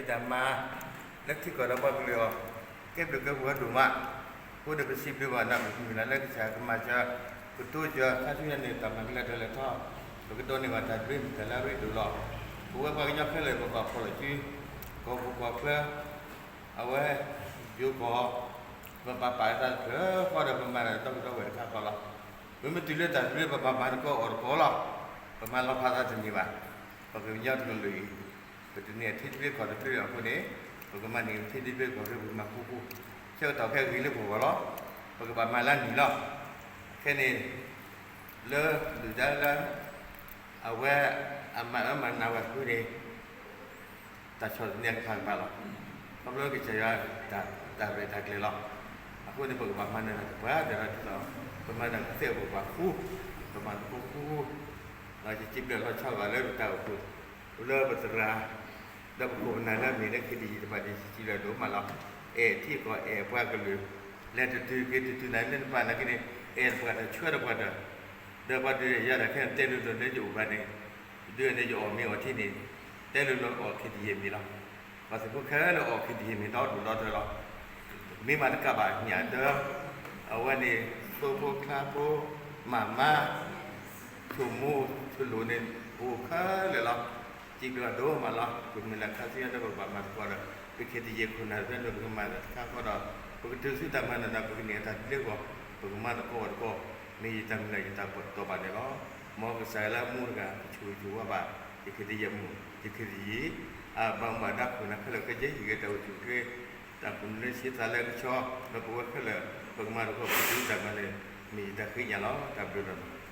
တၢ်မၤလၢထံကီၢ်ဒီးပှၤကလုာ်အဂီၢ် ကဲဘျုးကဲဖှိၣ်ဒိၣ်မး. အဃိန့ၣ် ပစံးဘျုးဘၣ်နၤ ပမုၢ်လၢ်လၢကစၢ်ကမၤစၢၤ ကတိၤစၢၤ ခါဆူညါန့ၣ် တၢ်မၤကလဲၤတၢ်လဲၤထီၣ် ပကဒိးန့ၢ်ဘၣ်တၢ်ဘျုးမ့ၢ်တၢ်လၢအရ့ဒိၣ်လီၤ. ပဝဲပှၤကညီခဲလၢာ် ပဘၣ်ဖီၣ်လီၤစု ကီၢ်ပူၤကီၢ်ချၢ အဝဲ ယိၤကီၢ် ပဘၣ်ပာ်သးတဖျၢၣ်ဃီဒီး ပမၤဒီးဒီပုၢ်ဒီဝဲၢ်တခါဃီလီၤ. ပမ့ၢ်တုၤလၢတၢ်ဘျုး ပဘၣ်မၤသကိးအီၣ်သကိးလီၤ. ပမၤလီၤဖးသးတန့ၢ်ဘၣ်. ပှၤကညီတကလုာ်အံၤ ပတန့ၢ်အထံတဘျ့ကီၢ်တဘျ့အဃိန့ၣ် ပကမၤန့ၢ်ထံတဘျ့ကီၢ်တဘျ့ ပကမၤဃူဃူ ဆၢကတီၢ်ခဲဂ့ၤလၢပဂီၢ်လီၤ. ပကဘၣ်မၤလၢနံၣ်လီၤ. ခဲန့ၣ် လၢဒုၣ်ဒါလၢ အဝဲအမၤအၢမၤနးဝဲအဃိန့ၣ် တၢ်ဆီၣ်သနံးကဖးကဖးလီၤ. ခီဖျိကစၢ်ယွၤ တၢ်ရဲၣ်တၢ်ကျဲၤလီၤ. အဃိန့ၣ် ပကဘၣ်မၤနၢၤတၢ်ကပှၤဒီးဒ်သိး ပမၤတၢ်ကသ့အပကဘၣ်ဃူ ပမၤသကိးဃူဃူ ဒီးယစံးဘျုးလီၤဆီဘၣ်လၢပတၢ်အိၣ်ဖှိၣ် လၢပသရၣ် ဒီးပခိၣ်ပနၢ်လၢအမ့ၢ်လၢ ခ့တယံာ် တဖၣ်န့ၣ် ယစံးဘျုးဒိၣ်မးလီၤ. အဲၣ်ထံကီၢ်အဲၣ်ပှၤကလုာ် လဲၤတတုၤက့ၤတတုၤနၤလၢနပာ်နာ်က့န့ၣ် အဲၣ်တပှၤတၢ်ဆှၢတပှၤတၢ် ဒီးပှၤဒုးယၤတၢ်ခဲန့ၣ် တဲလိၤလိၤလၢယအိၣ်ဘၣ်န့ၣ် ဒုးန့ၣ်ယအီၣ်မ့ၤအီထံန့ၣ် တဲလိၤလိၤအီၣ် ခ့တယံာ် မ့ၤလီၤ. ပှၤသုးဖိခဲလၢာ်အီၣ် ခ့တယံာ် မ့ၤဒီဒိၣ်ဒီထၢလီၤ. မ့ၢ်မးတကးဘၣ်ညၣ်တၢ် အဝဲန့ၣ် သိဖိချါဖိ မၤမါ ဆိမိၣ်ဆိလိၤန့ၣ် အိၣ်ခဲလၢာ်လီၤ. စံးဘျုးဒိၣ်မးလီၤ. ပမုၢ်လၢ်ခါဆူညါဒီး ပကဘၣ်မၤသကိးဒီး ပခ့တယံာ်ခိၣ်နၢ်သ့ၣ်တဖၣ် ပကမၤတၢ်တခါဃီဒီး ပကတုၤဆူတၢ်မၤနၢၤဒီး ပကန့ၢ်အတၢ်ဘျုးအဂီၢ် ပကမၤသကိးအီၤသကိး မ့ၢ်ယတၢ်မုၢ်လၢ်ယတၢ်ပတီၢ်ဘၣ်န့ၣ်လီၤ. မ်ကစၢ်ယွၤလၢအမူတဂၤ ကဆိၣ်ဂ့ၤဆိၣ်ဝါဘၣ် ယခ့တယံာ်မုၣ် ယခ့တယံာ် အဘၣ်မူဘၣ်ဒါခိၣ်နၢ်ခဲလၢာ်ခဲဆ့ ဟံၣ်ဂ့ၤတၢ်အိၣ်ဆူၣ်အိၣ်ချ့ တၢ်ခိၣ်နၢ်လၢဆံးသးလၢကဆှီ ဒီးပဝဲခဲလၢာ် ပကမၤသကိးပတုၤတၢ်မၤနၢၤ မ့ၢ်ယတၢ်ဃ့ညါလီၤ. တၢ်ဘျုးလီၤ.